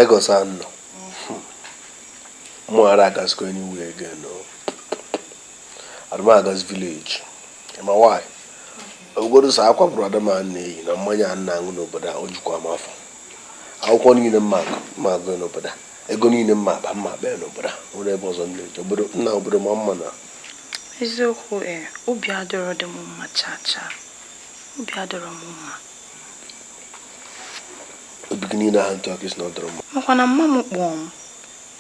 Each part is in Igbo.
Lagos a nọ mụ ara agazikwa anywhere again o. Adịm agazi village. Ma why? Ogodo sọ akwa bụrụ ada ma na-eyi na mmanya a na-aṅụ n'obodo a o jukwa m afọ. Akwụkwọ niile mma agụ mma agụ n'obodo a. Ego niile mma akpa mma akpa ya n'obodo a. Nwere ebe ọzọ m na-eje. Obodo nna obodo ma mma na. Eziokwu ee, obi adịrọ dị m mma chaa chaa. Obi adịrọ m mma. Obi gị niile ahụ ntụ aka isi na ọ dọrọ mma. Makwa na mma m kpọọ m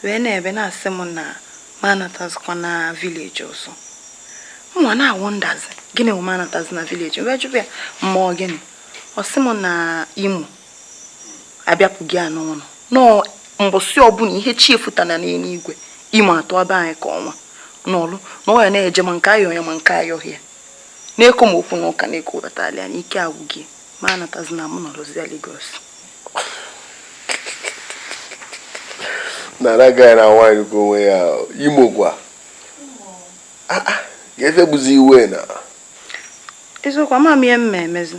wee na-ebe na-asị m na m anatazikwa na village ọzọ. Mụnwa na-awọndazi gịnị bụ m anatazi na village wee jụba ya mmụọ gịnị ọ sị m na Imo abịapụghị ya n'ụlọ nọọ mbọsị ọbụla ihe chi efutana n'eluigwe Imo atụ be anyị ka ọnwa n'ọlụ na ọ ya na-eje ma nke ayọ ya ma nke ayọghị ya na-eko m okwu na ụka na-eko batala ya n'ike agwụghị ma anatazi na mụ nọrọzi ya Lagos. Na agaghị na nwaanyị ka onwe ya Imo gwa. Ga-efe bụzi iwe na. Eziokwu ama m ihe m ma emezi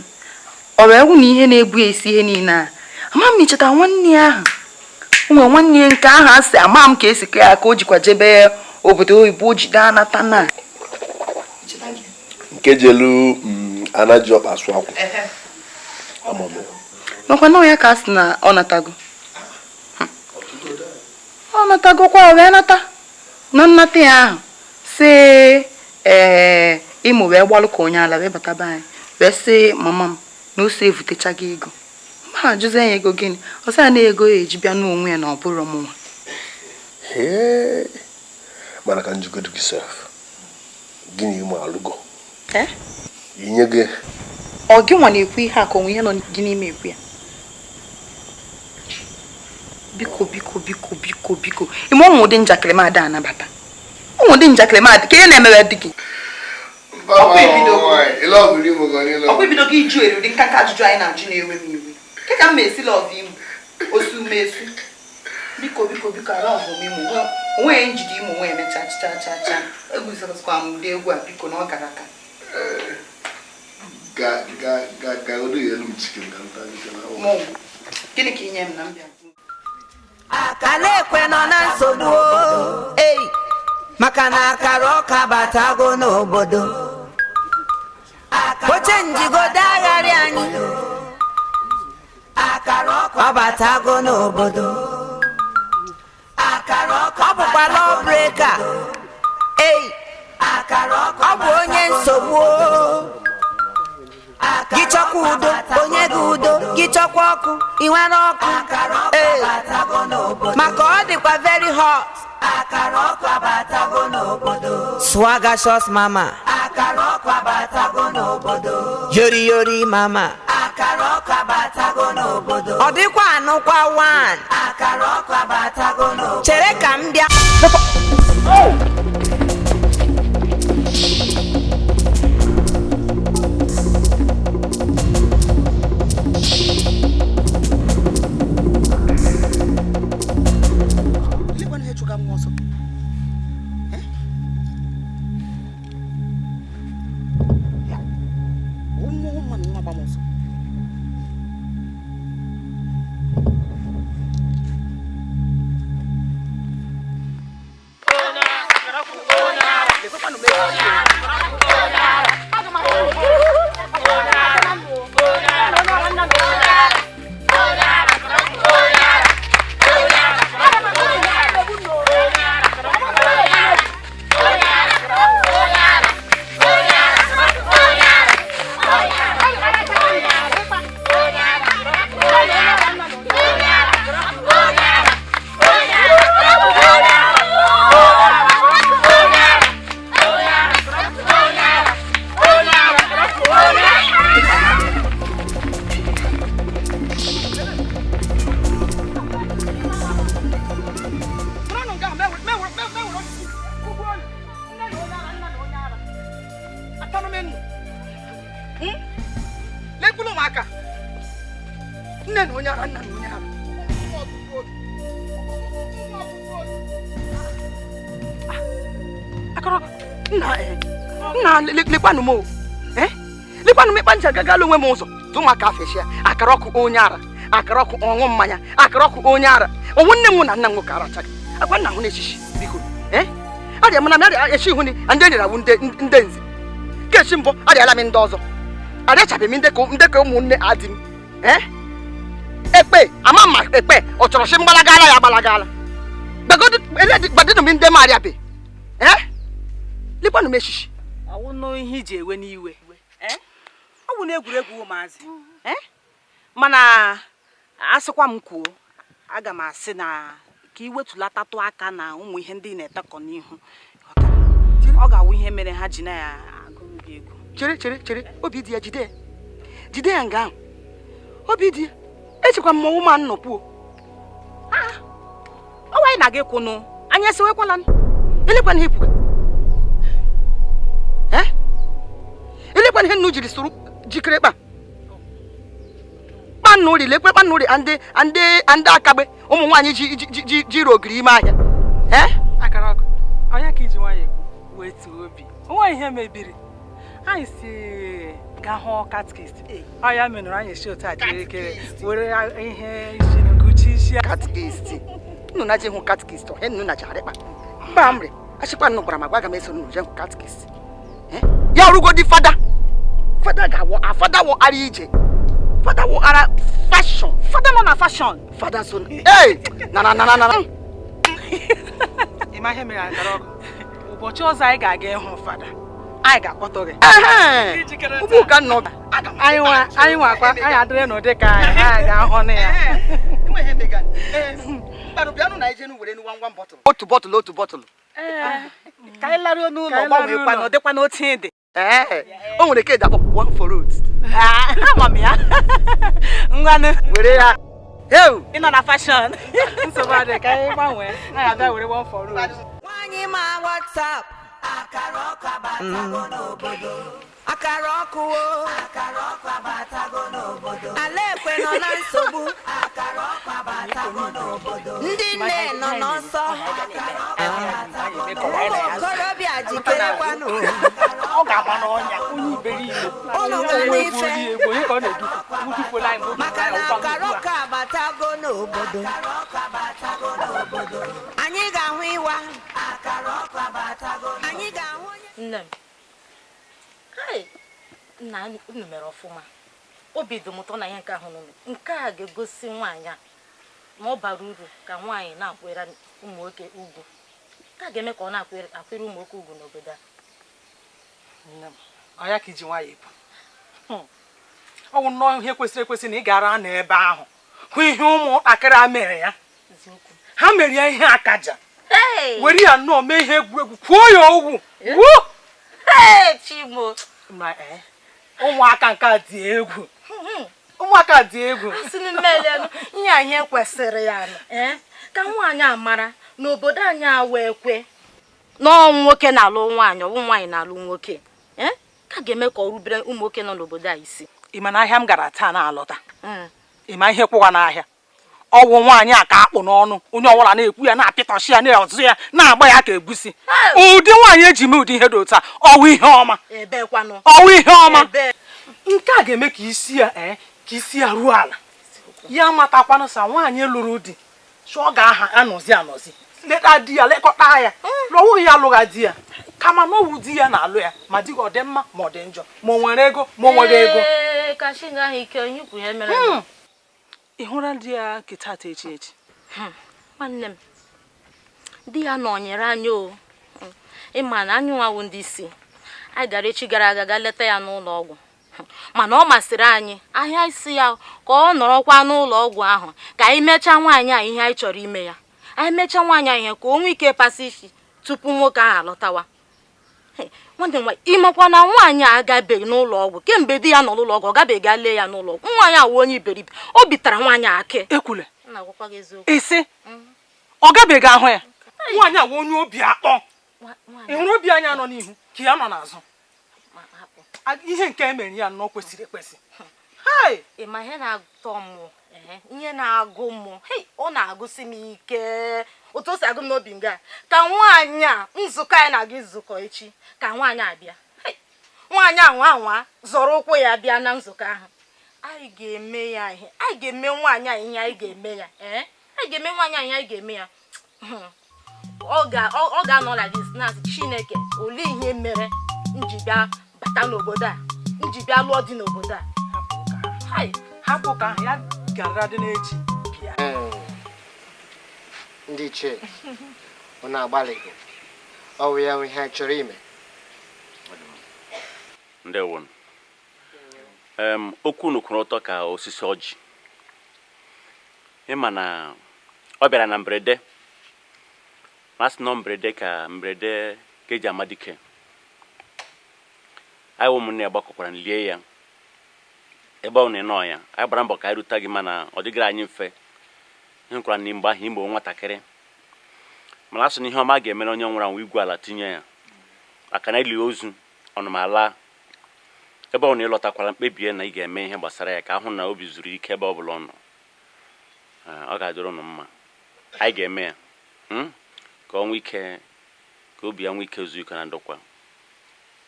ọ bụ egwu na ihe na-ebu esi ihe niile a ama m icheta nwanne ya ahụ nwe nwanne ya nke ahụ asị ama m ka esi kee ya ka o jikwa jebe obodo oyibo o jide anata na nke jelu anaji ọkpa asụ akwụ. Ama m. Makwa na ya ka a sị na ọ natago ọ natagokwa wee nata na nnata ya ahụ sị ee Imo wee gbalụ ka onye ala wee bata be anyị wee sị mama m na o si evutechago ego ma ajụzi ya ego gịnị ọ sị ya na ego ya eji bịa n'onwe ya na ọ bụrụ mụnwa. Mana ka njigodo gị sef gịnị Imo alụgo inye gị ọ gị nwa na-ekwu ihe a ka onwe ihe nọ gị n'ime ekwu ya biko biko biko biko biko ime ụmụ ụdị njakịrị m ada anabata ụmụ ụdị njakịrị m ada ka ihe na-emere di gị ọkwa ibido gị iju eri ụdị nkanka ajụjụ anyị na-ajụ na-ewe m iwe ke ka m ma esi lọv Imo osu m esu biko biko biko ala ọvụ m Imo onweghị njide Imo nwe eme cha cha cha cha eguzozikwa m ụdị egwu a biko na ọ gara aka. Gịnị ka inye m na mbịa Akara ekwe nọ na nsogbu ei maka na akara ọka batago n'obodo oche njigodo agharị anyị ọ batago n'obodo ọ bụkwa law breaker ei ọ bụ onye nsogbu gị chọkwa udo onye gị udo gị chọkwa ọkụ ị nwere ọkụ ee maka ọ dịkwa very hot. Swagashos mama yori yori mama ọ dịkwa anụkwa one chere ka m bịa. Lekwanụ m lekwanụ m ịkpa nji agagala onwe m ụzọ tụ maka afeshia akara ọkụ onye ara akara ọkụ ọṅụ mmanya akara ọkụ onye ara Ọnwụ nne m na nna m nwoke arachaghị akwa nna hụ na-echichi biko. Ee, arịa m na m arịa echi hụ ni ndị enyere awụ ndị ndị nze kechi mbụ arịala m ndị ọzọ arịachabeghị m ndị ka ụmụnne adị m. Ee, ekpe ama ma ekpe ọ chọrọ si mgbalagala ya agbalagala gbadịnụ m ndị m arịabe. Ee, lekwanụ m echichi. Ọwụ ihe iji ewe n'iwe, ọ bụ na egwuregwu ụmụazị, mana asịkwa m kwuo, aga m asị na ka ị wetulatatụ aka na ụmụ ihe ndị na-etekọ n'ihu, ọ ga-awụ ihe mere ha ji na-agụrụ gị egwu. Chere chere chere, obi dị ya, jide ya, jide ya nga ahụ, obi dị ya. Echekwa m mmọnwụ ma nnọkwuo. Ọ nwaanyị na gị kwụnụ anyị esiwekwala. Elekwana ihe ikwuga, elekwana ihe nnu jiri soro jikere kpa kpanụri, lekwe kpanụri ndị ndị ndị akagbe ụmụ nwaanyị ji ji ji jiri ogiri ime ahịa. Ee. Akara ọkụ onye ka iji nwayọ ekwu, wetuo obi, onwe ihe mebiri anyị si gaa hụ catechist, ọ ya menụrụ anyị esi otu a jiri kere were ihe isi gụchi isi. Catechist nnụ na ji hụ catechist ọhịa nnu na jarịkpa mba mri achịkwa nnụ gwara m agwa aga m eso nnụ je hụ catechist ya rugodi fada fada ga-awọ afada wọ ara ije fada wọ ara fashion. Fada nọ na fashion. Fada so ee na na na na na. Ịma ihe mere, akara ọkụ, ụbọchị ọzọ anyị ga-aga ịhụ fada, anyị ga-akpọtọ gị. Ugbu ka nnọ. Anyị nwa anyị nwa akwa anyị adịrị n'ụdị ka anyị anyị ga-ahụ na ya. Otu bọtụlụ, otu bọtụlụ. Ka anyị laruo n'ụlọ. Ka anyị laruo gbanweekwa na ọ dịkwa n'otu ị dị. Ee, o nwere ke dakpọ one for road. Ama m ya, ngwanụ. Were ya heu. Ị nọ na fashion. Nsogbu adịghị, ka anyị gbanwee, anyị abịa were one for road. Nwanyị ma WhatsApp, akara ọkụ abatago n'obodo, akara ọkụ o, akara ọkụ abatago n'obodo, ala ekwe nọ na nsogbu, akara ọkụ abatago n'obodo, ndị nne nọ n'ọsọ, ụmụ okorobịa jikerekwanụ. Ọ ga-agba n'ọnya onye iberibe. Ụnụ Onye ga-anụ egwu ife. ori egwu, onye ka ọ na-edupu udupuola anyị mgbe o Maka buru na anyị ụkwa akara ugbu a. ọkụ abatago n'obodo, anyị ga-ahụ ịwa, anyị ga-ahụ onye Nne m, hai, nna, unu mere ọfụma. Obi dị m ụtọ na ihe nke ahụ nụnụ nke a ga-egosi nwaanyị a na ọ bara uru ka nwaanyị na-akwere ụmụ nwoke ugwu, nke a ga-eme ka ọ na-akwere akwere ụmụ nwoke ugwu n'obodo a. Nne m, ọ ya ka iji nwayọ ekwu. Ọ bụ nnọọ ihe kwesịrị ekwesị na ị gara n'ebe ahụ hụ ihe ụmụntakịrị a mere ya. Eziokwu. Ha mere ya ihe akaja. Hey! Were ya nnọọ mee ihe egwuregwu, kwuo ya ogwu wuo. Hey, Chimo! Ma ụmụaka nke a dị egwu, ụmụaka dị egwu. Asị m mmelenụ ihe a ihe kwesịrị ya nụ, ee, ka nwaanyị a mara n'obodo anyị awa ekwe n'ọ nwoke na-alụ nwaanyị, ọwụ nwaanyị na-alụ nwoke, ee, ka ga-eme ka ọ rubere ụmụ nwoke nọ n'obodo a isi. Ị ma na ahịa m gara taa na-alọta, ị ma ihe kwụwa n'ahịa? Ọwụ nwaanyị a ka akpụ n'ọnụ, onye ọbụla na-ekwu ya, na-apịtọchi ya, na-ọzụ ya, na-agba ya ka egusi. Ụdị nwaanyị eji mee ụdị ihe dị otu a, ọwụ ihe ọma? Ebekwanụ? Ọwụ ihe ọma? Ebe? Nke a ga-eme ka isi ya, ee, ka isi ya ruo ala, ya matakwanụ sa nwaanyị lụrụ di si ọ ga-aha anọzi anọzi leta di ya, lekọta ya, lọwụghị ya alụgha di ya, kama na ọwụ di ya na-alụ ya, ma di gị ọ dị mma ma ọ dị njọ, ma o nwere ego ma o nweghị ego. Ee, ka chi ahụ ike onye ikwu ihe mere. Ị hụra di ya kịtata echi echi? Nwanne m, di ya nọnyere anyị o. Ịma na anyị nwawo ndị isi anyị gara echi gara aga ga leta ya n'ụlọ ọgwụ, mana ọ masịrị anyị ahịa isi ya ka ọ nọrọkwa n'ụlọ ọgwụ ahụ ka anyị mechaa nwaanyị a ihe anyị chọrọ ime ya, anyị mechaa nwaanyị a ihe ka o nwee ike pasị isi tupu nwoke ahụ alọtawa. Hey, nwanne m nwaanyị, ịmakwa na nwaanyị a agabeghị n'ụlọ ọgwụ kemgbe di ya nọ n'ụlọ ọgwụ? Ọ gabeghị gaa lee ya n'ụlọ ọgwụ. Nwaanyị a wụ onye iberibe, o bitara nwaanyị a akị. Ekwule. M na-agwakwa gị eziokwu. Isi ọ gabeghị ahụ ya? Nwaanyị a wụ onye obi akpọ. Nwaanyị Ị hụrụ obi anya nọ n'ihu ka ya nọ n'azụ. Ma hapụ. Ihe nke e mere ya nnọọ kwesịrị ekwesị. Hai! Ị ma ihe na-atọ mụ, ehe, ihe na-agụ mụ, hei, ọ na-agụsi m ike otu o si agụ m n'obi nga ka nwaanyị a nzukọ anyị na-aga nzukọ echi, ka nwaanyị a bịa. Hei, nwaanyị a nwa anwa zọrọ ụkwụ ya bịa na nzukọ ahụ, anyị ga-eme ya ihe, anyị ga-eme nwaanyị a ihe anyị ga-eme ya, ee. Anyị ga-eme nwaanyị anyị, anyị ga-eme ya. Ọ ga-anọ like this na-asị, Chineke, olee ihe mere m ji bịa bata n'obodo a, m ji bịa lụọ di n'obodo a? Hai! Hapụ ka ahụ ya gara dị n'echi bịa. Ndị ichie, unu agbalịgo. Ọ bụ ya bụ ihe anyị chọrọ ime. Ndewo. Okwu unu kwuru ụtọ ka osisi ọjị. Ịma na ọ bịara na mberede, ma sị nọ mberede ka mberede ka eji ama dike. Anyị ụmụnne ya gbakọkwara lie ya ebe ọ na ịnọ ya. Anyị gbara mbọ ka anyị rute gị, mana ọ dịgịrị anyị mfe. Ịhụkwara na mgbe ahụ igbo nwatakịrị, mana asụ na ihe ọma ga-emere onye nwụrụ anwụ, igwe ala tinye ya maka na ili ozu ọnụmala. Ebe ọ na ịlọtakwara, mkpebie na ị ga-eme ihe gbasara ya ka ahụ na obi zuru ike ebe ọ bụla ọ nọ. Ọ ga-adịrị ụnụ mma. Anyị ga-eme ya, ka ọ nwee ike, ka obi ya nwee ike zuo ike na ndokwa.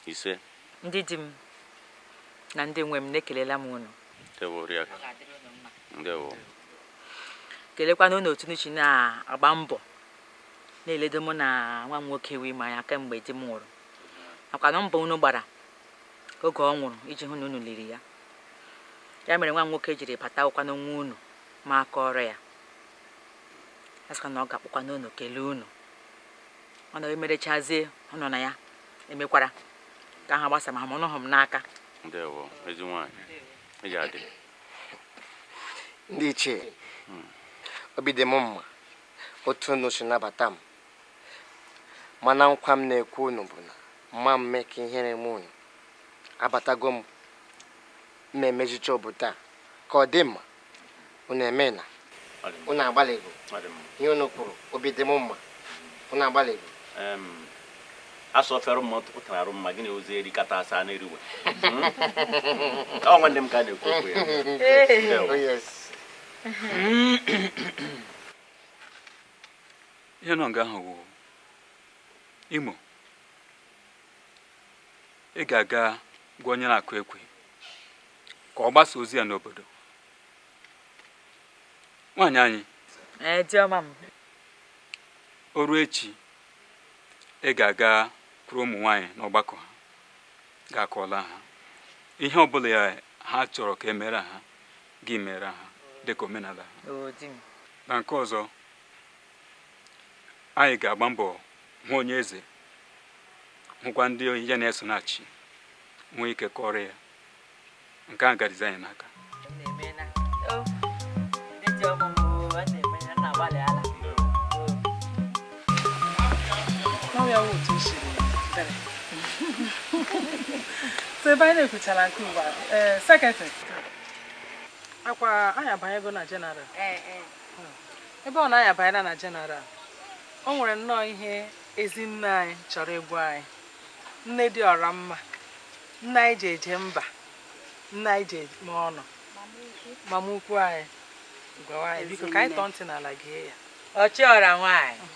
Ise. Ndị di m na ndị nwe m, na-ekelela m unu. Ndewo, oriakụ. Ndewo. Kelekwana unu otu n'uchi na-agba mbọ na-eledo mụ na nwa m nwoke wee ma ya kemgbe di m nwụrụ, nakwa na mbọ unu gbara oge ọ nwụrụ iji hụ na unu liri ya. Ya mere nwa m nwoke jiri bata ụkwa n'onwe unu ma akọrọ ya. A sịkwa na ọ ga-akpọkwa n'unu kelee unu. Ọ na emerechazie, ọ nọ na ya emekwara ka ha gbasa ma ha ọnụhụ m n'aka. Ndewo, ezi nwaanyị. Ị ga-adị. Ndị ichie, obi dị m mma otu unu si nabata m, mana nkwa m na-ekwu unu bụ na mma m mee ka ihere m unu. Abatago m, mma emezicha obodo a ka ọ dị mma. Unu eme na unu agbalịgo. Ọ dị mma. Ihe unu kwuru, obi dị m mma. Unu agbalịgo. Asụ ofere mma ụtara arụ mma gị na ozi erikata asa na-eriwe. Ọ nwanne m ka a na-ekwu okwu ya. Ndewo. Oh, yes. Ihe nọ nga ahụ wụ Imo. Ị ga-aga gwa onye na-akụ ekwe ka ọ gbasa ozi ya n'obodo. Nwaanyị anyị, Ee, diọma m. O ruo echi, ị ga-aga kwuru ụmụ nwaanyị n'ọgbakọ ha, ga-akọọla ha ihe ọbụla ya ha chọrọ ka emere ha, gị mere ha dịka omenala ha. O di m. Na nke ọzọ, anyị ga-agba mbọ hụ onye eze, hụkwa ndị ya na-eso na-achị, nwee ike kọrọ ya nke a garizi anyị n'aka. Na-emena. O, ndị diọma m, o, a na-eme ya, na-agbalị ala. Ọ ya wụ otu o siri dịrị. So ebe anyị na-ekwuchara nke ugbu a, ee, secretary akwa anyị abanyego na general. Ebe ọ na anyị abanyela na general, o nwere nnọọ ihe ezi nne anyị chọrọ ịgwa anyị, nne dị ọra mma, nne anyị ji eje mba, nne anyị ji eme ọnụ, mama ukwu anyị. Gwawa anyị, biko, ka anyị tọọ ntị n'ala gee ya. Ọchịọra nwaanyị.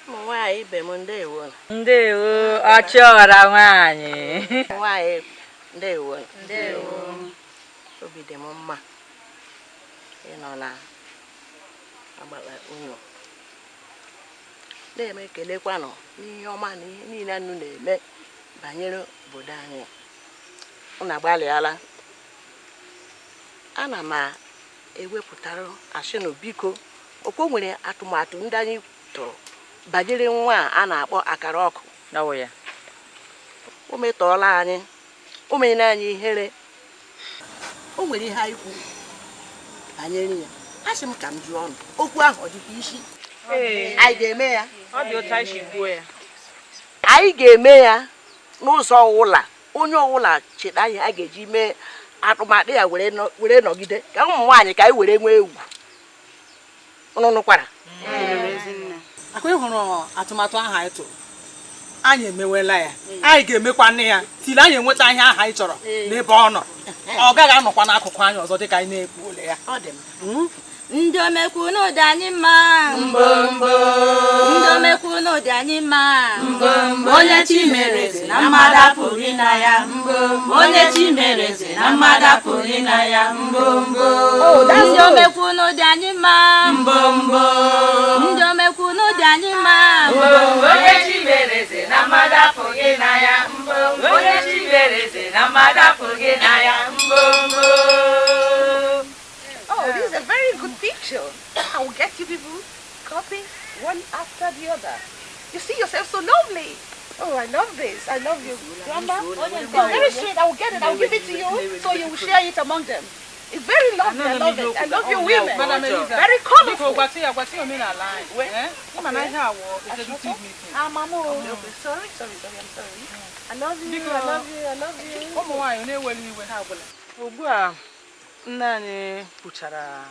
Ụmụ nwaanyị ibe m, ndewo. Ndewo, ọchịọra nwaanyị. Nwaanyị, ndewo. Ndewo. Obi dị m mma ịnọ na agbara unu na-eme. Ekelekwanụ n'ihe ọma na ihe niile unu na-eme banyere obodo anyị. Unu agbalịala. Ana m ewepụtara asịnụ, biko, okwo nwere atụmatụ ndị anyị tụrụ banyere nwa a na-akpọ akara ọkụ. Ọwụ ya. O metọọla anyị, o menyere anyị ihere. O nwere ihe anyị kwuru banyere ya. Asị m ka m jụọ ọnụ okwu ahụ, ọ dịkwa isi anyị ga-eme ya? Ọ dị otu anyị si kwuo ya. Anyị ga-eme ya n'ụzọ ọwụla. Onye ọwụla cheta ihe a ga-eji mee atụmatụ ya were nọgide ka ụmụ nwaanyị, ka anyị were nwee egwu. Ụnụ nụkwara? Akwa ị hụrụ atụmatụ ahụ anyị tụrụ, anyị emewela ya. Anyị ga-emekwa nne ya tili anyị enweta ihe ahụ anyị chọrọ n'ebe ọ nọ. Ọ gaghị anọkwa n'akụkụ anyị ọzọ dịka anyị na-ekwu ole ya. Ọ dị m. Ndị omekwu n'ụdị anyị mma. Mbombo. Ndị omekwu n'ụdị. dị anyị mma. Mbombo. Onye chi mere eze na mmadụ apụghị na ya. Mbombo. Onye chi mere eze na mmadụ apụghị na ya. Mbombo. Ndị omekwunu dị anyị mma. Mbombo. Ndị omekwunu dị anyị mma. Mbombo. Onye chi mere eze na mmadụ apụghị na ya. Mbombo. Onye chi mere eze na mmadụ apụghị na ya. Mbombo. Oh, this is a very good picture. I will get you people copy one after the other. You see yourself so lovely. Oh, I love this. I love you, Grandma. It's very sweet. I will get it. I will give it to you so you will share it among them. It's very lovely. I love it. I love your women. Madam Eliza, Very colorful. Biko, gwatị ya omenala anyị. Eh? Ịma na ihe a wụ executive meeting. Ah, Mama. Okay, sorry, sorry, sorry. I'm sorry. I love you. Biko, I love you. I love you. Ụmụ nwaanyị na-eweli iwe ha agwụla. Ugbu a nne anyị kwuchara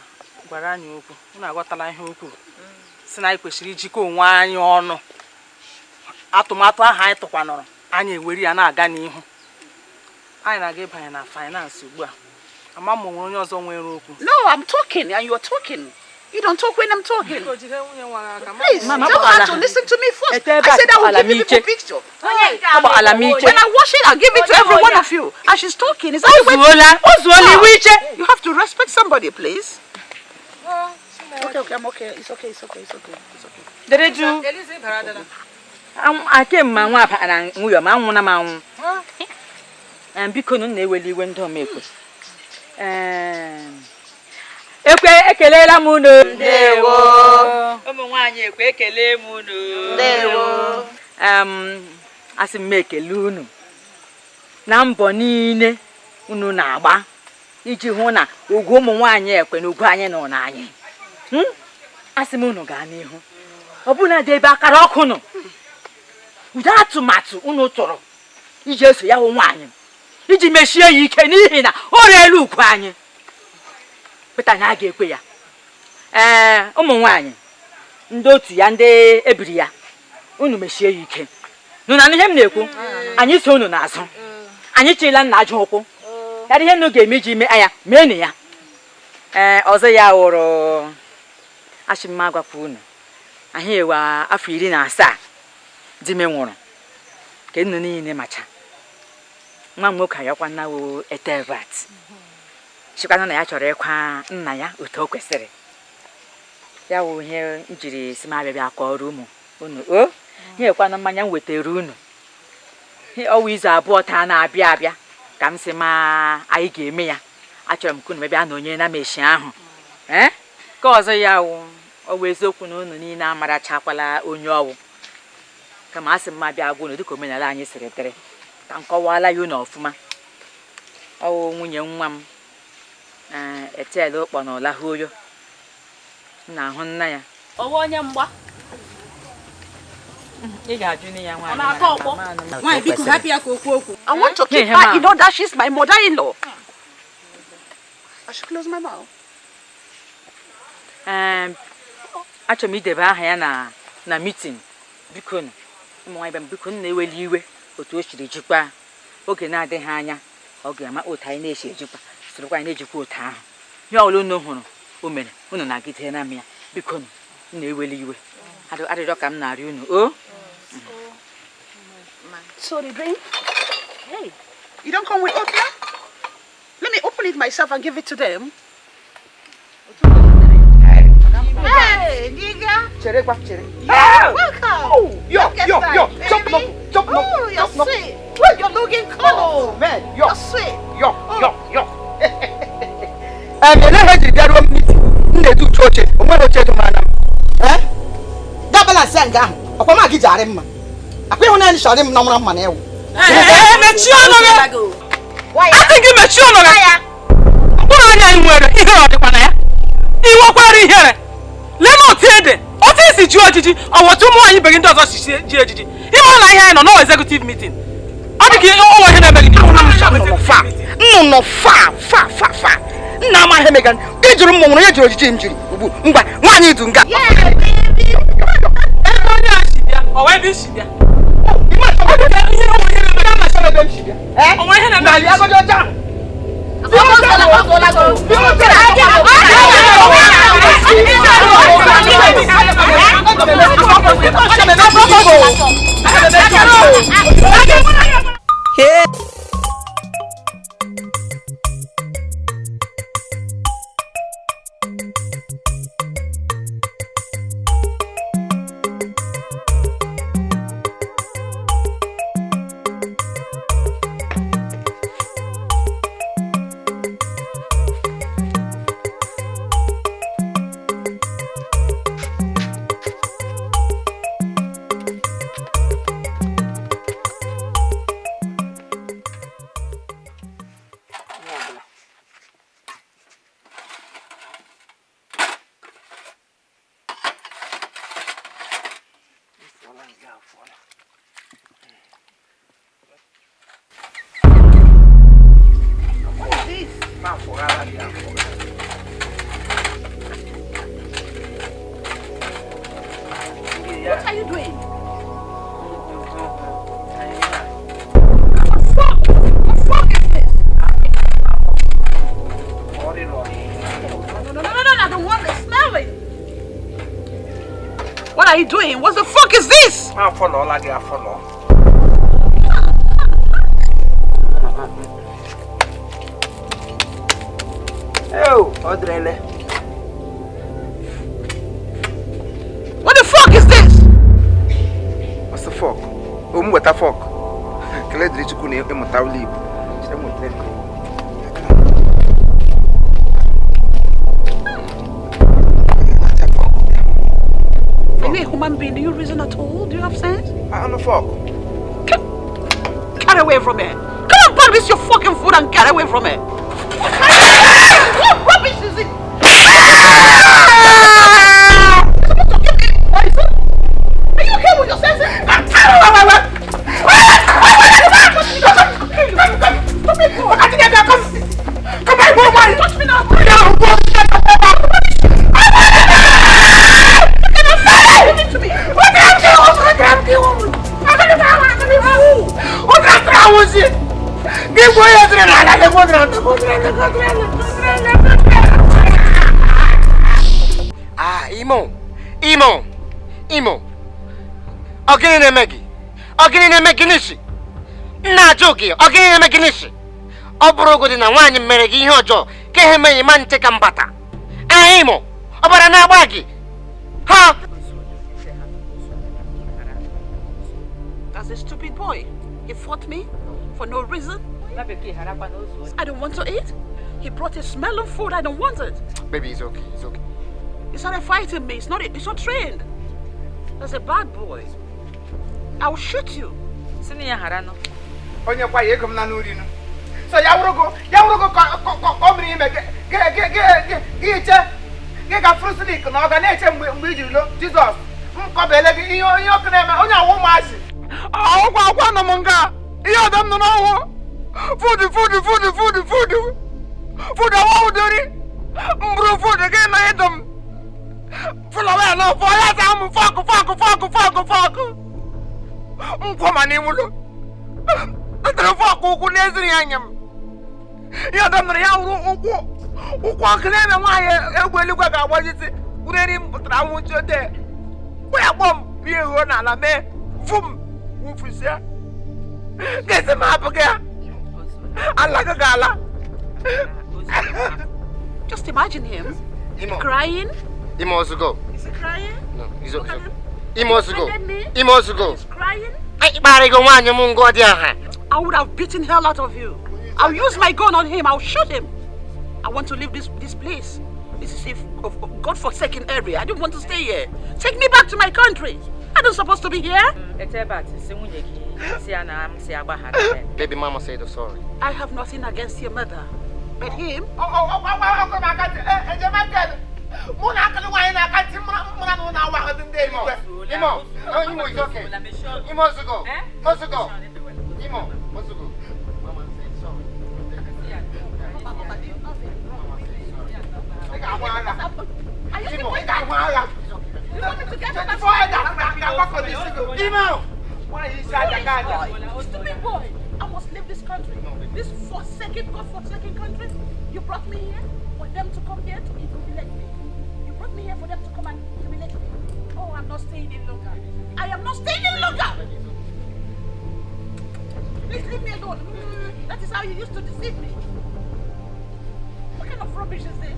gwara anyị okwu, unu aghọtala ihe o kwuru, si na anyị kwesịrị ijikọ onwe anyị ọnụ. Atụmatụ ahụ anyị tụkwanụrụ anyị ewere ya na-aga n'ihu. Anyị na-aga ịbanye na finance ugbu a. Ama m o nwere onye ọzọ nwere okwu. No, I'm talking and you're talking. You don't talk when I'm talking. Biko, jide nwunye nwa gị aka. Please, Mama, tell her ala. to listen to me first. Ete ebe I said I will ala give you m people iche. picture. Agbala m iche. When I wash it, I'll give it to every one of you. As she's talking, is that the way? Ozuola, ozuola iwe iche. You have to respect somebody, please. Okay, okay, I'm okay. It's okay, it's okay, it's okay, it's okay. Dere jụụ. Eliza, ị bara adala. Akemma nwa abara nwunye m anwụna m anwụ. Biko nụ na-eweli iwe ndị omekwe. Ekwe ekelela m unu. Ndewo. Ụmụ nwaanyị ekwe ekele m unu. Ndewo. Asị m ekele unu na mbọ niile unu na-agba iji hụ na ugwu ụmụ nwaanyị ekwe na ugwu anyị nọ n'anyị. Asị m unu gaa n'ihu. Ọ bụna dị ebe akara ọkụ nọ. Ụdị atụmatụ unu tụrụ iji eso ya hụ nwaanyị iji mechie ya ike n'ihi na o reela ugwu anyị. Pụta na a ga-ekwe ya. Ee, ụmụ nwaanyị ndị otu ya ndị ebiri ya unu mechie ya ike. Nụ na ihe m na-ekwu, anyị so unu n'azụ. Anyị chịla nna ajọ ụkwụ. Ya ihe unu ga-eme iji mee ya, meenụ ya. Ee, ọzọ ya wụrụ achị m agwakwa unu. Anyị ewe afọ 17 di m nwụrụ ka nnu niile macha. Nwa m nwoke ayọkwa nnawo Ethelbert. Chịkwana na ya chọrọ ịkwa nna ya otu o kwesịrị. Ya wụ ihe m jiri si m abịa bịa kọọrọ ụmụ unu o. Ihe ekwana mmanya m wetara unu. Ọwụ izu 2 taa na-abịa abịa ka m sị ma anyị ga-eme ya. Achọrọ m ka unu bịa nọnye na meshi ahụ. Ee? Ka ọzọ ya wụ ọ wụ eziokwu na unu niile amarachakwala onye ọwụ. Kama asị m abịa agwa unu dịka omenala anyị siri dịrị. Ka m kọwaala ya unu ọfụma. Ọ wụ nwunye nwa m Ethel ụkpọ na ọlahuoyo. M na-ahụ nna ya. Ọwụ onye mgba. Ị ga-ajụ nne ya nwaanyị. Ọ na-akọ ọkpọ. Nwaanyị biko hapụ ya ka o kwuo okwu. I want to keep Hey, her ma. in order. She's my mother-in-law. I should close my mouth. Achọrọ m idebe aha ya na meeting. Biko nụ, ụmụ nwaanyị bịa m, biko nụ na-eweli iwe otu o siri jikwa oge na-adịghị anya ọ ga-ama otu anyị na-esi ejikwa sorokwa anyị na-ejikwa otu ahụ. Ihe ọbụla unu hụrụ o mere unu na-agide na m ya. Biko nụ, unu na-eweli iwe. Arịrịọ ka m na-arịọ unu o. So the drink? Hey, you don't come with opener? Let me open it myself and give it to them. Hey, nigga. Chere kwa, chere. Hey, welcome. Oh, yo, Get yo, that, yo. baby. Chop, no, chop, no, Oh, you're chop, no. sweet. You're looking cool. Oh, man, yo. You're sweet. Yo, yo, yo. Ele ha jiri bịaruo m meeting. M na-edu uche oche. O nwere oche dị m anya m. Eh? Ga balance ya nga ahụ. Ọkwa ma gị ji arị mma. Akwa ịhụnanya chọrọ m na mara mma na ewu. Mechie ọnụ gị. Asị gị mechie ọnụ gị. Mkpụrụ anya anyị nwere ihere ọ dịkwa na ya. Ị nwekwara ihere. Lee na otu ede, otu esi ji ojiji, ọ wụ otu ụmụ nwaanyị ibe gị ndị ọzọ si ji ejiji. Ịma na ihe anyị nọ n'ọ executive meeting. Ọ dị ka ọnwa ihe na-eme gị n'ihu. Nnụnụ fa fa fa fa. Nna amaghị ihe mega. Ị jụrụ m nwụrụ onye jiri ojiji m jiri ugbu. Ngwa, nwaanyị du nga. Ebe onye a si bịa, ọ wee ebe i si bịa. Ọ ihe na-eme Narị agọdị ọcha ahụ. Hey. What are you doing? What fuck is this? No, I don't want it. Smell it. What are you doing? What the fuck is this? I follow like I follow. Oh, Odrele. What the fuck is this? What's the fuck? Oh, what the fuck? Are you a human being? Do you reason at all? Do you have sense? I don't know fuck. Get away from it. Come on, this your fucking food and get away from it. What rubbish is it? You're supposed to give me poison? Are you okay with your senses? Touch me now! Ah, Imo, Imo, Imo. Ogini na-eme gị? Ogini na-eme gị n'isi? Nna ajụ gị, ogini na-eme gị n'isi? Ọ bụrụ na nwaanyị mere gị ihe ọjọọ ka ihe mere ma nche ka mbata. Ah, Imo, ọbara na-agba gị. Ha! That's a stupid boy. He fought me for no reason. I don't want to eat. He brought a smell of food. I don't want it. Baby, it's okay. It's okay. He started fighting me. It's not trained. That's a bad boy. I will shoot you. So ya come Jesus. Food, food, food, food, food. Food, I want to do. Food again, I hate them. Full of no for that. I'm fuck, fuck, fuck, fuck, fuck. Come on, Imulo. The fuck, who is the anyam? You don't know who can why I look at what is it? But I want you there. Where bomb, be a run a la Vum, Wufisia. Get them up again. I like a gala. Just imagine him crying. Imo Ozugo. Is he crying? No, he's okay. Imo Ozugo. Imo Ozugo. He's crying. I would have beaten hell out of you. I'll use my gun on him. I'll shoot him. I want to leave this place. This is a God-forsaken area. I don't want to stay here. Take me back to my country. I'm not supposed to be here. Baby mama said sorry. I have nothing against your mother, but him. Imo, Imo, it's okay. Imo, Ozugo. Ozugo. Imo, Ozugo. Mama said sorry. Imo! Stupid boy! I must leave this country. This forsaken, God-forsaken country. You brought me here for them to come here to humiliate me. You brought me here for them to come and humiliate me. Oh, I'm not staying any longer. I am not staying any longer. stone. That is how you used to deceive me. What kind of rubbish is this?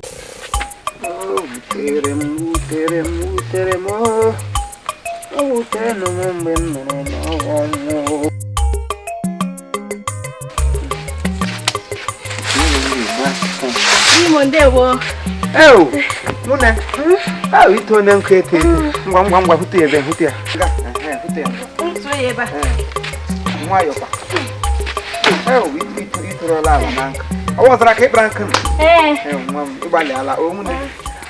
Oh, wutere m, wutere m, wutere m, o wutere m mgbe m nụrụ n'ọnwụ. Imo ndewo. Ew, nne. Aw ito ne nkụ ete ete. Ngwa ngwa ngwa hụtụ ya ebe hụtụ ya. Nga, ehe, hụtụ ya. Ntụ ya ebe a. Nwayọ kwa. Ew, ito itorola ala na nka. Ọ wọzara ka ịkpara nkụ. Ee. Ew, nwa m ịgbalịala o nwunye.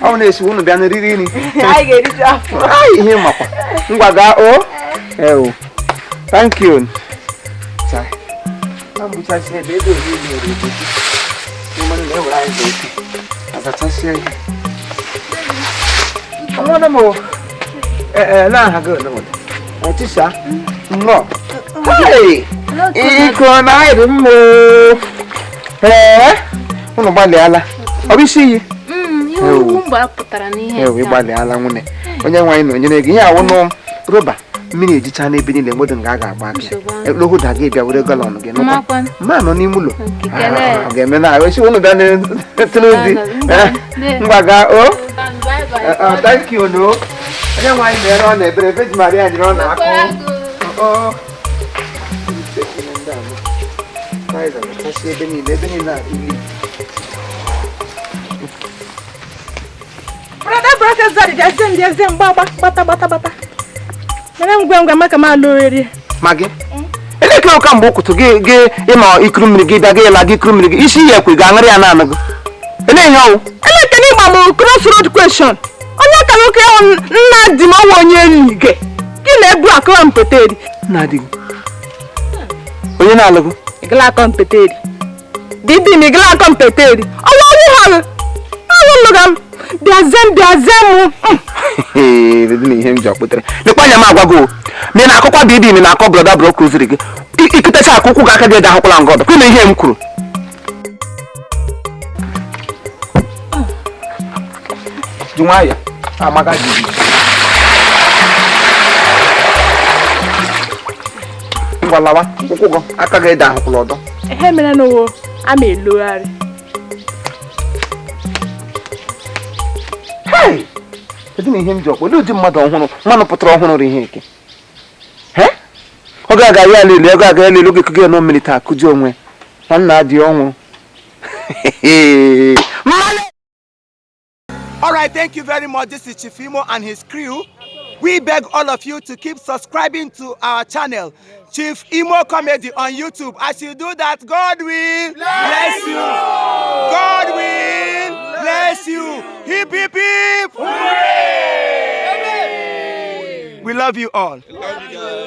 Ọ na-esi unu bịa n'eriri nri. Anyị ga-eriju afọ. Ai, ihe makwa. Ngwa gaa o. Ew. Thank you. Chai. Na mbuchasị ebe ebe oriri mere ebe. Mmanụ na-ewere anyị ga-eke. Azachasịa ihe. Nwanne m o. Ee, na-aha gị ole nwere. Ọchịcha. Nnọọ. Hey! Iko na anyị dị mma o. Ee, unu gbalịala. Ọ bụ isi iyi? Ihe ugwu mgbe a pụtara n'ihe. Ew, ịgbalịala nwunye. Onye nwaanyị na onyere gị ihe awụ nụ rọba mmiri ejicha n'ebe niile mmadụ nga a ga-agba aka. Lohuda gị bịa were galọn gị nụkwa. Ma nọ n'ime ụlọ. Ọ ga-eme na esi unu bịa n'etiri di. Ngwa gaa o. Thank you no. Onye nwaanyị na-ere ọ na-ebere Virgin Maria nyere ọ na-akụ. Oh. Ebe niile a ili. Brother brother bịazie mgba gbata gbata gbata. Mere ngwa ngwa maka m alụ oriri. Ma gị? Elekere ụka mgbe ụkwụtụ gị gị ịnọ ikuru mmiri gị bịa gị ịla gị ikuru mmiri gị isi ya ekwe ga-aṅụrị ya naanị gị. Elee ihe ọwụ? Elekere ịgba m cross road question. Onye akara ụka ịhụ nna di m ọnwa onye enyi gị. Gị na-ebu akụwa mpeteri. Nna di gị. Onye na-alụ gị? Ịgala akọ mpeteri. Didi m ịgala akọ mpeteri. Ọnwa ọnwụ ha gị. Ọnwụ lụga m. Bịazie m. Ee, na ihe m ji ọkpụtere. Lekwa anya m agwa gị o. Ma ị na-akọkwa bibi m na-akọ brọda bro kụziri gị. Ikitecha akụ ụkwụ gị aka gị ahụkwala nga ọdọ. Kwụ na ihe m kwuru. Ji nwayọ, amaga jiri. Ngwa lawa, ụkwụ gị aka gị ahụkwala ọdọ. Ihe mere n'ụwa, a ma elogharị. Hey! Kedu na ihe m ji ọkpọ? Olee ụdị mmadụ ọhụrụ mmanụ pụtara ọhụrụ ihe eke? Ọ ga-aga ya lele, ọ ga-aga ya lele oge kụgị nọ mmiri taa kụji onwe. Na nna dị ọnwụ. All right, thank you very much. This is Chief Imo and his crew. We beg all of you to keep subscribing to our channel, Chief Imo Comedy on YouTube. As you do that, God will bless you. God will bless you. Hip, hip, hip. Hooray! We love you all. Love you guys.